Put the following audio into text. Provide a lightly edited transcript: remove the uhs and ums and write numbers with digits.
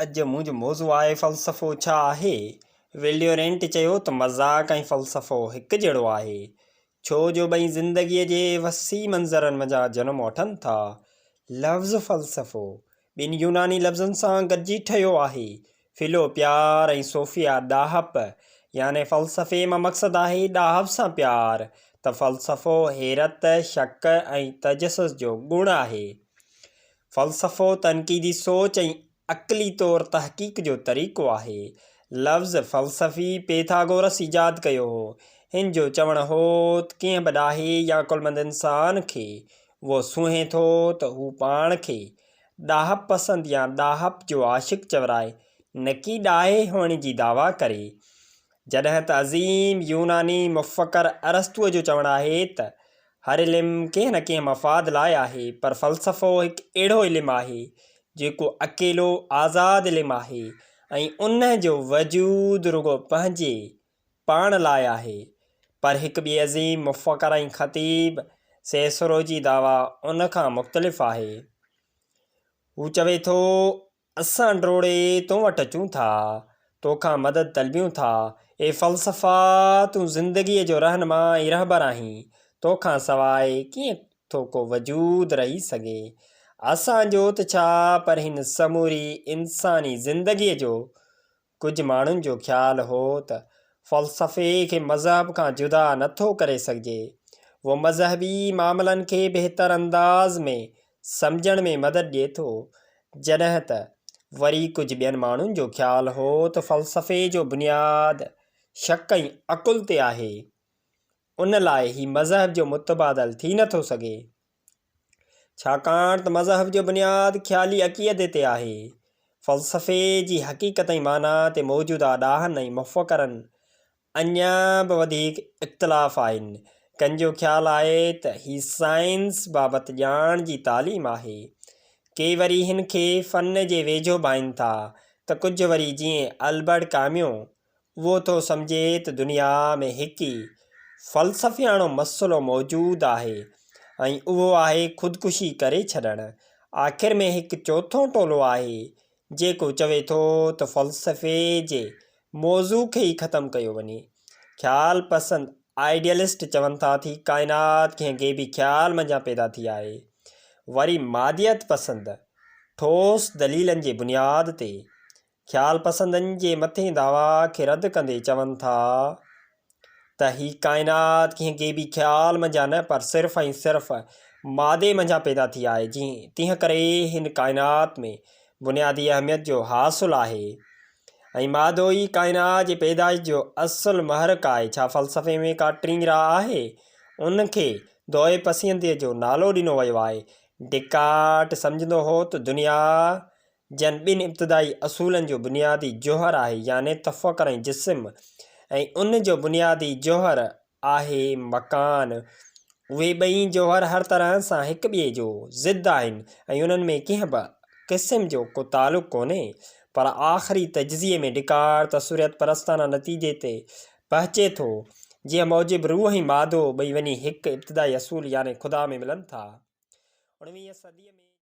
اڄ منهنجو موضوع آهي فلسفو ڇا آهي؟ ولڊيورينٽ چيو ته مذاق ۽ فلسفو هڪ جهڙو آهي، ڇو جو ٻئي زندگيء جي وسيع منظرن منجهان جنم وٺن ٿا. لفظ فلسفو ٻن يوناني لفظن سان گڏجي ٺهيو آهي، فلو پيار ۽ صوفيا ڏاهپ، يعني فلسفي مان مقصد آهي ڏاهپ سان پيار، ته فلسفو حيرت، شڪ ۽ تجسس جو گڻ آهي. فلسفو تنقيدي سوچ ۽ عقلي طور تحقيق جو طريقو آهي. لفظ فلسفي پيٿاگورس ايجاد ڪيو هو. هن جو چوڻ هو ته ڪنهن به ڏاهي يا عقلمند انسان کي اهو سونهين ٿو ته هو پاڻ کي ڏاهپ پسند يا ڏاهپ جو عاشق چورائي نه ڪي ڏاهي هئڻ جي دعويٰ ڪري. جڏهن ته عظيم يوناني مفڪر ارسطوء جو چوڻ آهي ته هر علم ڪنهن نه ڪنهن مفاد لاء آهي، پر فلسفو هڪ اهڙو علم آهي، جيڪو اڪيلو آزاد علم آهي ۽ ان جو وجود رڳو پنهنجي پاڻ لاء آهي. پر هڪ ٻئي عظيم مفڪر ۽ خطيب سيسرو جي دعويٰ ان کان مختلف آهي. هو چوي ٿو. اسان ڊوڙي تو وٽ اچون ٿا، تو کان مدد طلبيون ٿا. اي فلسفا! تون زندگيء جو رهنما ۽ رهبر آهين، تو کان سواء ڪيئن ٿو ڪو وجود رهي سگهي؟ اسان جو ته ڇا پر هن سموري انساني زندگيء جو ڪجهه ماڻهن جو خيال هو ته فلسفي کي مذهب کان جدا نه ٿو ڪري سگهجي. اهو مذهبي معاملن کي بهتر انداز ۾ سمجهڻ ۾ مدد ڏئي ٿو. جڏهن ته وري ڪجهه ٻين ماڻهن جو خيال هو ته فلسفي جو بنياد شڪ ۽ عقل تي آهي. ان لاء هي مذهب جو متبادل ٿي نه ٿو سگهي. ڇاڪاڻ ته مذهب جو بنياد خيالي عقيدي تي آهي. فلسفي جي حقيقت ۽ معنيٰ تي موجوده ڏاهن ۽ مفڪرن اڃا به وڌيڪ اختلاف آهن. ڪن جو خيال آهي ته هي سائنس بابت ڄاڻ جي تعليم آهي. ڪي وري هن کي فن جي ويجهو ڀائين ٿا ته ڪجهه وري جيئن البرٽ ڪاميو اهو ٿو سمجهي ته دنيا ۾ هڪ ئي فلسفياڻو مسئلو موجود آهي ۽ اهو آهي خودڪشي ڪري ڇڏڻ. آخر ۾ هڪ چوٿون ٽولو آهي جيڪو چوي ٿو ته فلسفي جي موضوع کي ئي ختم ڪيو وڃي. خيال پسند Idealist چون ٿا ٿي ڪائنات ڪنهن غيبي خيال منجهان پيدا ٿي آهي. وري ماديت پسند ٺوس دليلن جي بنياد تي خيال پسندن جي مٿين دعويٰ کي رد ڪندي چون ٿا ته هي ڪائنات ڪنهن غيبي خيال منجهان نه پر صرف ۽ صرف مادي منجهان پيدا ٿي آهي تنهن ڪري هن ڪائنات ۾ بنيادي اهميت جو حاصل آهي ۽ مادو ئي ڪائنات جي پيدائش جو اصل محرڪ آهي. ڇا فلسفي ۾ ڪا ٽين راء آهي؟ ان کي دوئي پسنديء جو نالو ڏنو ويو آهي. ڊيڪارٽ سمجهندو هو ته دنيا جن ٻن ابتدائي اصولن جو بنيادي جوهر آهي يعني تفڪر ۽ جسم ۽ ان جو بنيادي جوهر آهي مڪان. اهي ٻئي جوهر هر طرح سان هڪ ٻئي جو ضد آهن ۽ انهن ۾ ڪنهن به قسم جو ڪو تعلق ڪونهي. پر آخري تجزيي ۾ ڊڪارت تصوريت پرستانه نتيجي تي پهچي ٿو، جنهن موجب روح ۽ مادو ٻئي وڃي هڪ ابتدائي اصول يعني خدا ۾ ملن ٿا. اڻويهين صديء ۾.